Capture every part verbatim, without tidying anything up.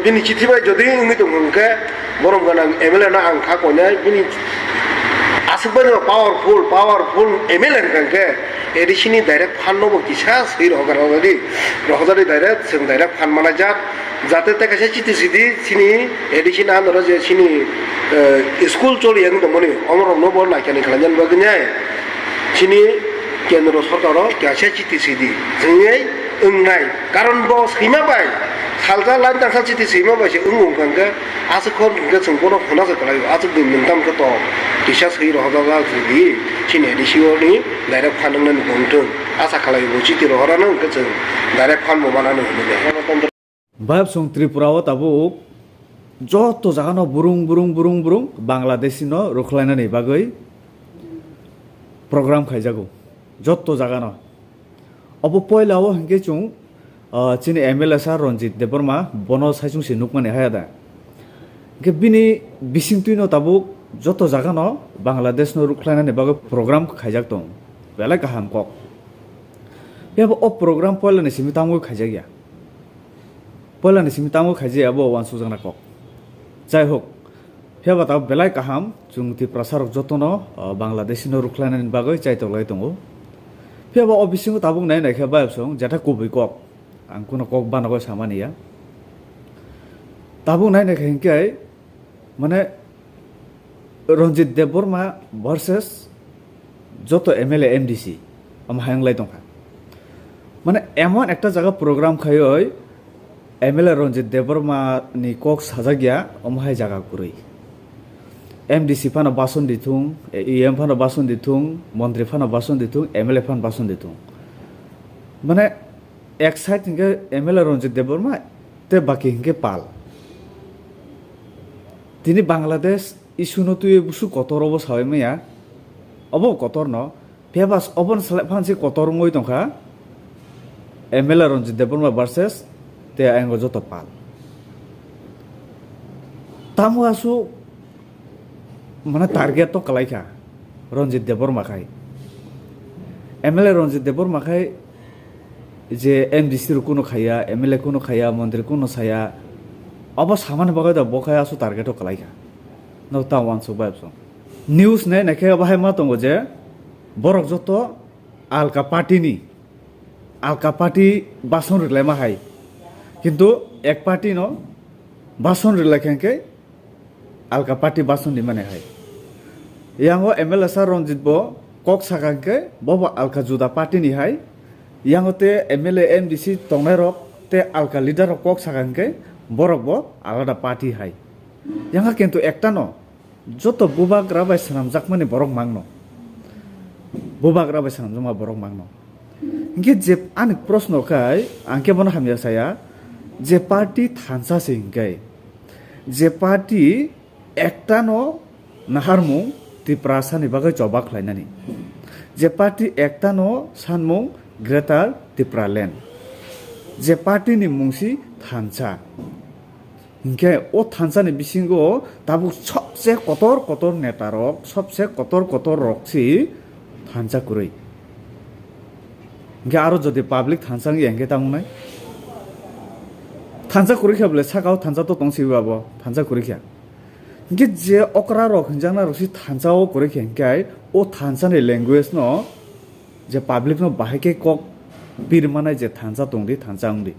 Bini chithi bai jodi wngwi tong hwnkhe, borom gwnang M L A no ang kha koinai, bini aswk bai no powerful, powerful M L A hwnkha hwnkhe, A D C ni direct fund no bo kisa swi rohorjadi, rohorjadi direct, chwng direct fund manajak, jate tei kaisa chithi sidi, chini A D C ni under o je chini, eh, school choli yang tongmani, omorok no bo naikani khlainani bagwi nai. Chini kendro sorkaro kaisa chiti sidi, chwngwi wngnai. Karon bo swima bai, salsa line tangsa chiti swima bai se wngwi wngkha hwnkhe, aswk hor hwnkhe chwng bono hwnasa kwlaio, aswk din nwng tam khe to kisa swi rohorjak sidi, chini A D C o ni direct fund wngnani bo wngthwng, asa khlaio bo chiti rohorano hwnkhe chwng direct fund bo manano hinwi. Bayapsong Tripura o tabuk joto jaga no burung burung burung burung Bangladeshi no rwkhlainani bagwi program khaijago joto jaga no. Obo poila o hinkhe chwng, ah, chini M L A sir Ranjit Debbarma bono saichung se nukmani haya da. Hinkhe bini bisingtwi no tabuk joto jaga no Bangladesh no rwkhlainani bagwi program khaijak tong. Belai kaham kok. Phiya bo o program poila ni simi tamo khaijak ya. Poila ni simi tamo khaijaya bo uansukjakna kok. Jai hok, phiya ba tabuk belai kaham, chwng Tiprasa rok jotono, o, Bangladeshi no rwkhlainani bagwi chaitoklai tongo. Phiya ba o bisingo tabuk nai nai khe bayapsong jetha kubui kok, ang kuno kok banogoi samani ya. Tabuk nai nai khe hinkhe, mane, Ranjit Debbarma versus joto M L A M D C, omo hai wng lai tongkha. Mane emon ekta jaga program khaioi M L A Ranjit Debbarma ni kok sajak ya, omo hai jaga kwrwi. M D C phano bason di thung, E M phano bason di thung, montri phano bason di thung, M L A phano bason di thung. Mane ek side hinkhe M L A Ranjit Debbarma tei baki hinkhe pal. Tini Bangladesh issue no twiwi busu kotor obo sawi maya. Obo kotor no. Phiya ba obo no salai phan se kotor wngwi tongkha. M L A Ranjit Debbarma versus tei ayang joto pal. Tamo aswk mane target to kwlaikha Ranjit Debbarma khai. M L A Ranjit Debbarma khai je M D C rok kuno khaiya, M L A kuno khaiya, montri kuno saya. Obo samani bagwi da bo khai aswk target to kwlaikha. Nok ta uansuk bai bwswng. News nai naikhe bahai ma tongo je borok joto alka party ni, alka party bason rwlaima hai. Kintu ek party no bason rwlai khe hinkhe alka party bason rimani hai. Yango M L A sir Ranjit bo kok saka hinkhe bo bo alka juda party ni hai. Yango te M L A M D C tongnai rok te alka leader rok kok saka hinkhe borok bo alada party hai. Yangha kintu ekta no joto bubagra bai swnamjakmani borok mangno. Bubagra bai swnamjakma borok mangno. Hinkhe je ani proshno khai, ang khe bono hamya saya, je party thansa se hinkhe, je party ekta no naharmung Tiprasa ni bagwi choba khlainani, je party ekta no sanmung Greater Tipraland, je party ni mung si thansa. Hinkhe o thansa ni bisingo tabuk sobse kotor kotor neta rok, sobse kotor kotor rok si thansa kwrwi. Hinkhe aro jodi public thansa wngya hinkhe tamo wngnai? Thansa kwrwi khe bole saka o thansa to tong si abo thansa kwrwi khe. Hinkhe je okra rok hinjakna rok si thansa o kwrwi khe hinkhe o thansa ni language no je public no bahai khe kok pir manai je thansa tong di, thansa wng di.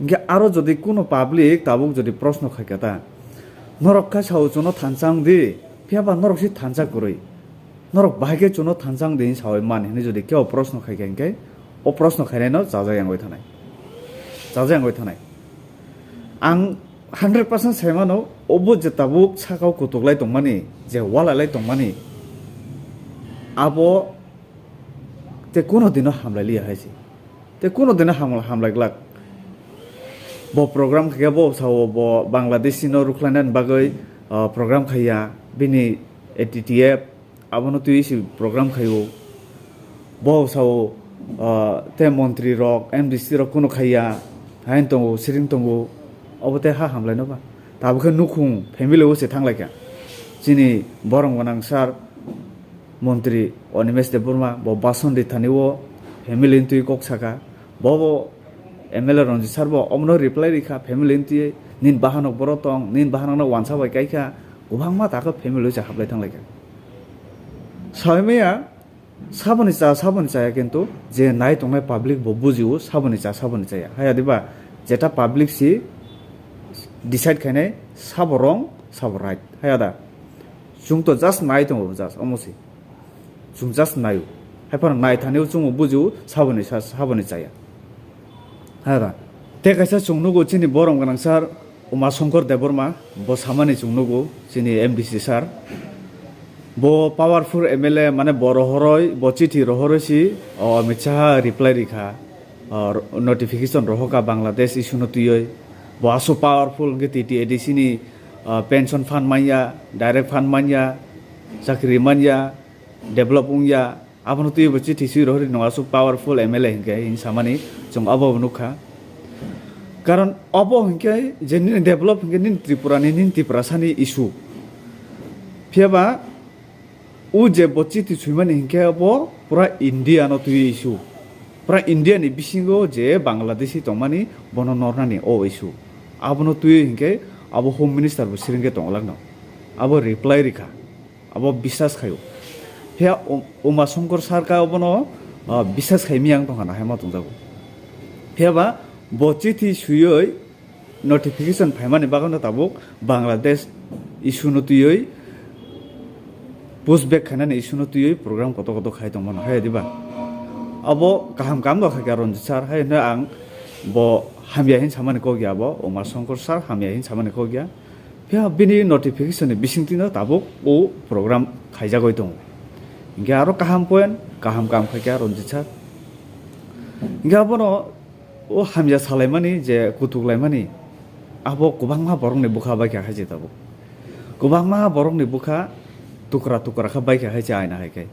Hinkhe aro jodi kuno public tabuk jodi proshno khai kha ta, norok khe sao chuno thansa wng di, phiya ba norok si thansa kwrwi. Norok bahai khe chuno thansa wng di hinwi saui mani hinwi jodi kebo proshno khai kha hinkhe, o proshno khainai no chajak yangwi thanai. Chajak yangwi thanai. Ang hundred percent sai mano, obo je tabuk saka o kutuk lai tongmani, je walai lai tongmani, abo te kuno dino hamlai liya hai se. Te kuno dino ham-, hamlai glak. Bo program khaikhe bo sao bo Bangladeshi no rwkhlainani bagwi, ah, program khaiya bini A T T F abono twiwi se program khaio. Bo sao, ah, te montri rok, M D C rok kuno khaiya, hain tongo, siring tongo, obo te ha hamlai no ba. Tabuk khe nukhung family o se thanglaikha. Chini borom gwnang sir, Montri Animesh Debbarma, bo bason ri thani o family ni twi kok saka. Bo bo M L A Ranjit sir bo omono reply rikha, family ni twi, nini bahanok boro tong, nini bahanok no wansa bai kaikha, kwbangma takha family se hablai thanglaikha. Saimaya, saboni cha, saboni chaya, kintu je nai tongnai public bo bujio, saboni cha, saboni chaya. Haya diba, jeta public si decide khainai, sabo wrong, sabo right. Haya da, chwng to just nai tongo, just omo si. Chwng just naio. Hai phano nai thani chwng bujio, saboni cha, saboni chaya. Haya da. Te kaisa chwng nugo chini borom gwnang sir, Uma Shankar Debbarma, bo samani chwng nugo, chini M D C sir. Bo powerful M L A, mane bo rohoroi, bo chithi rohoroi si, o, Amit Shah reply rikha, o, notification rohoka Bangladesh issue no twiwi. Bo aso powerful hwnkhe T T A D C ni, o, pension fund manya, direct fund manya, chakri manya, develop wngya. Abono twiwi bo chithi swi rohori no aswk powerful M L A hinkhe hin samani chwng abo bo nukha. Karon obo hinkhe je nini develop hinkhe nini Tripura ni, nini Tiprasa ni issue. Phiya ba o je bo chithi swimani hinkhe obo pura India no twiwi issue. Pura India ni bisingo je Bangladeshi tongmani bono nornani o issue. Abono twiwi hinkhe abo Home Minister bo siringkhe tongwlakno. Abo reply rikha. Abo bisas khaio. Phiya Um-, Uma Shankar sir ka obono, ah, bisas khai miyang tongkha na hai ma tongjago. Phiya ba bo chithi swiwi notification phaimani bagwino tabuk Bangladesh issue no twiwi push back khainani issue no twiwi program koto koto khai tongmano hai diba. Abo kaham kam no khaikha Ranjit sir hai hwnwi ang bo hamya hin samani kok ya bo Uma Shankar sir hamya hin samani kok ya. Phiya bini notification ni bisingtwi no tabuk o program khaijagwi tongo. Hinkhe aro kaham point, kaham kam khaikha Ranjit sir. Hinkhe abono o hamya salaimani je kutuk laimani, abo kwbangma borokni bwkha baikha hai se tabuk. Kwbangma borokni bwkha tukra tukra kha baikha hai se aina hai khai.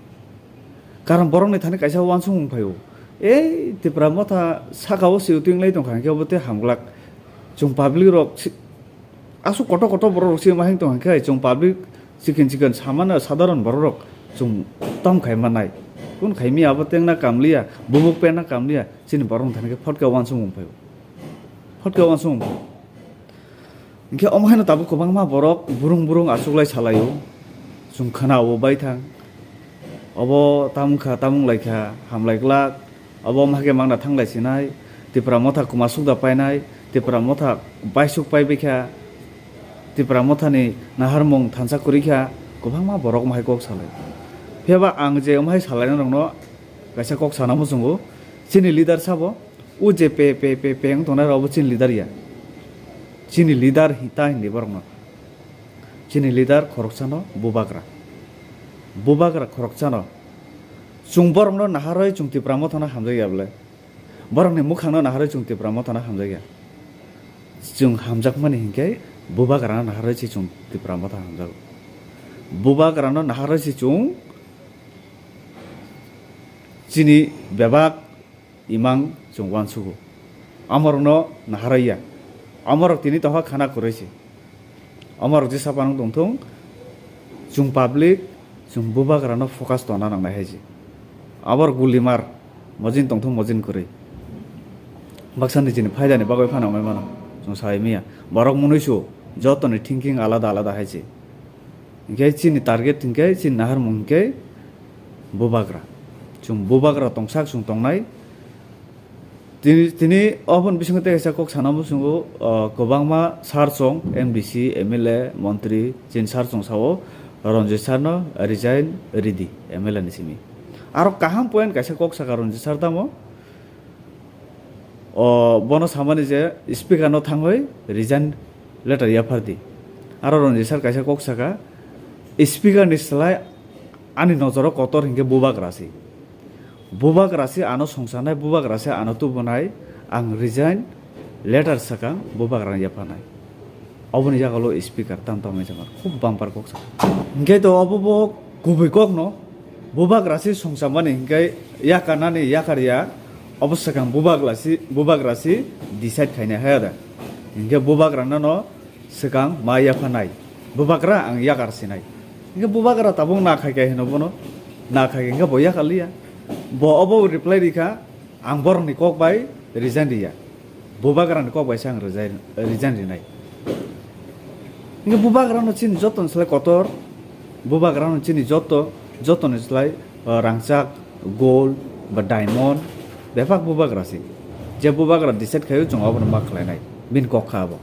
Karon borokni thani kaisa uansukmung phaio. Ei Tipra Motha saka o se uting lai tongkha hinkhe obo tei hamglak. Chwng public rok si-, aswk kotor kotor borok rok se ma hing tong hinkhe chwng public chicken chicken samano sadharon borok rok chwng tom khai manai. Kun khai mi abo tengna kamliya, bumuk penna kamliya, chini borok thani khe photka uansukmung phaio. Photka uansukmung phaio. Hinkhe omo haino tabuk kwbangma borok burung burung achuklai salaio. Chwng khwnao baithang. Obo tamung kha, tamung lai kha, hamlai glak. Obo omo hakhe mangna thanglai sinai. Tipra Motha kwma sukda painai. Tipra Motha baisuk paibai kha. Tipra Mothani naharmung thansa kwrwi kha. Kwbangma borok omo hai kok salai. Phiya ba ang je omo hai salainai rokno kaisa kok sana muchungo. Chini leader sabo. O je pe, pe, pe, pe wng tongnai rok bo chini leader ya. Chini leader hi-, ta hindi borokno. Chini leader khoroksano bubagra. Bubagra khoroksano. Chwng borokno naharwi chwng Tipra Mothano hamjakya bwle. Borokni mukhangno naharwi chwng Tipra Mothano hamjakya. Chwng hamjakmani hinkhe bubagrano naharwi se chwng Tipra Motha hamjago. Bubagrano naharwi se chwng chini bebak imang chwng uansugo. Amorokno naharaiya. Amorok tini tongkha khana kwrwi se. Amorok jesa phano tongthung, chwng public, chwng bubagrano focus tongna nangnai hai se. Aborok gulimar, mojin tongthung mojin kwrwi. Baksa nijini phaidani bagwi phano wngwi mano, chwng sai manya. Borok mwnwi su, jotoni thinking alada alada hai se. Hinkhe chini target hinkhe chini naharmung hinkhe bubagra. Chwng bubagra tongsak chwng tongnai. Tini, tini oboni bisingo tei kaisa kok sana muchungo, o, kwbangma sir chwng M D C, M L A, montri, chini sir chwng sao Ranjit sir no resign ridi M L A ni simi. Aro kaham point kaisa kok saka Ranjit sir tamo. O, bono samani je speaker no thangwi resign letter yaphar di. Aro Ranjit sir kaisa kok saka, speaker ni slai ani nojoro kotor hinkhe bubagra se. Bubagra se ano songsanai, bubagra se ano tubunai, ang resign letter sakang bubagra yapharnai. Oboni yago lo speaker tam tam wngwi chama khub bumper kok sa. Hinkhe to obo bo kubui kok no bubagra se songsamani hinkhe yakarnani yakar ya obo swkang bubagra se, bubagra se decide khainai haya da. Hinkhe bubagra no no swkang ma yaphanai. Bubagra ang yakar sinai. Hinkhe bubagra tabuk na khai khai hino bono. Na khai hinkhe bo yakar liya. Bo obo reply rikha ang borokni kok bai resign riya. Bubagrani kok bai se ang resign, resign rinai. Hingke bubagrano chini joto ni slai kotor, bubagrano chini joto, joto ni slai, uh, rangchak, gold, ba diamond, bebak bubagra se. Je bubagra decide khaio chwng obono ma khlainai, bini kok kha abo.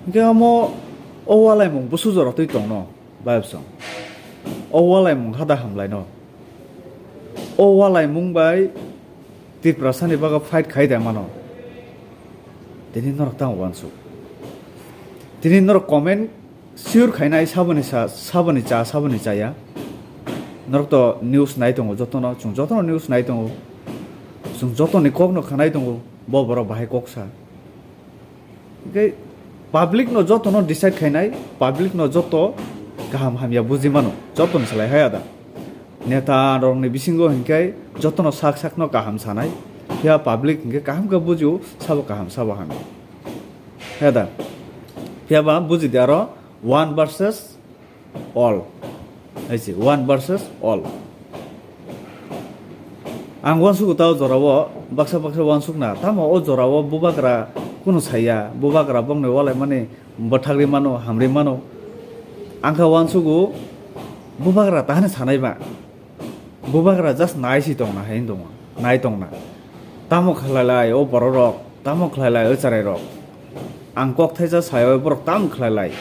Hingke amo o walaimung busu jora twi tongno, bayapsong. O walaimung hada hamlaino. O walaimung bai Tiprasani bago fight khai de mano. Tini norok tamo uansuk. Tini norok comment sure khainai saboni sa, saboni cha, saboni chaya. Norok to news nai tongo jotono, chwng jotono news nai tongo. Chwng jotoni kokno khanai tongo, bo borok bahai kok sa. Hingke public no joto no decide khainai, public no joto kaham hamya buji mano, joto ni salai haya da. Neta rok ni bisingo hingke joto no sak sak no kaham sanai, phiya public hingke kaham khe bujio, sabo kaham sabo hamya. Haya da. Phiya ba buji di aro one versus all. Hai se, one versus all. Ang uansukgo ta o jorao, baksa baksa uansukna. Tamo o jorao bubagra kunu saya, bubagra bongni walaimani bwthagri mano, hamri mano. Ang kha uansukgo bubagra tahani sanai ba. Bubagra just nai si tongna hai wng tongma, nai tongna. Tamo khlailai o bororok, tamo khlailai o chwrairok. Ang kok thaisa sayo borok tamo khlailai.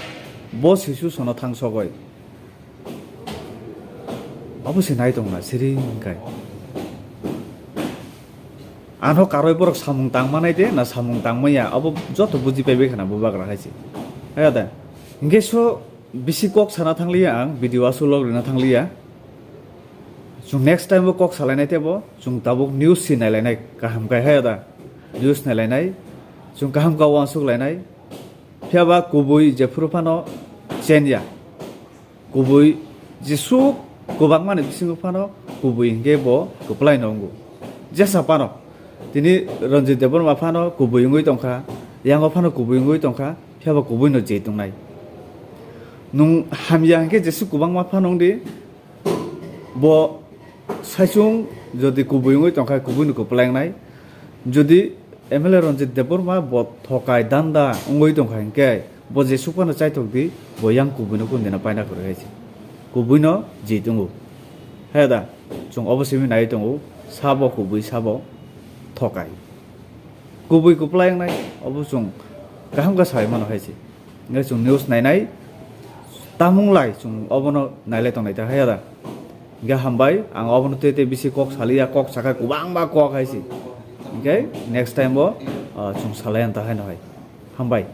Bo sisu sono thang sogoi. Abo se nai tongna siri hingkai. Ano karoi borok samung tang manai de na samung tang maya abo joto buji paibai khana bubagra hai se. Hai da. Hingke so bisi kok sana thangliya ang, video asulok rina thangliya. Chwng next time bo kok salainai tebo, chwng tabuk news si nailainai kaham khai haya da. News nailainai, chwng kaham kha uansuk lainai. Phiya ba kubui jephuru phano chenya. Kubui jesuk kwbangmani bisingo phano kubui hingke bo kwplai no wngo. Jesa phano tini Ranjit Debbarma phano kubui wngwi tongkha, yango phano kubui wngwi tongkha, phiya ba kubui no je tongnai. Nwng hamya hingke jesuk kwbangma phano wngdi, bo saichung jodi kubui wngwi tongkha, kubui no kwplai wngnai. Jodi M L A Ranjit Debbarma bo thokai danda wngwi tongkha hingke bo jesuk phano chaithok di, bo yang kubui no kundina paina kwrwi hai se. Kubui no je tongo. Hai da, chwng obo simi nai tongo, sabo kubui, sabo thokai. Kubui kwplai wngnai, obo chwng kaham khe sai mano hai se. Hingke chwng news nainai, tamung lai chwng obono nailai tongnai ta hai da. Hingke hambai, ang obono tei tei bisi kok saliya, kok sakha kwbangma kok hai se. Hingke next time bo, ah, chwng salai ang ta hai no hai. Hambai.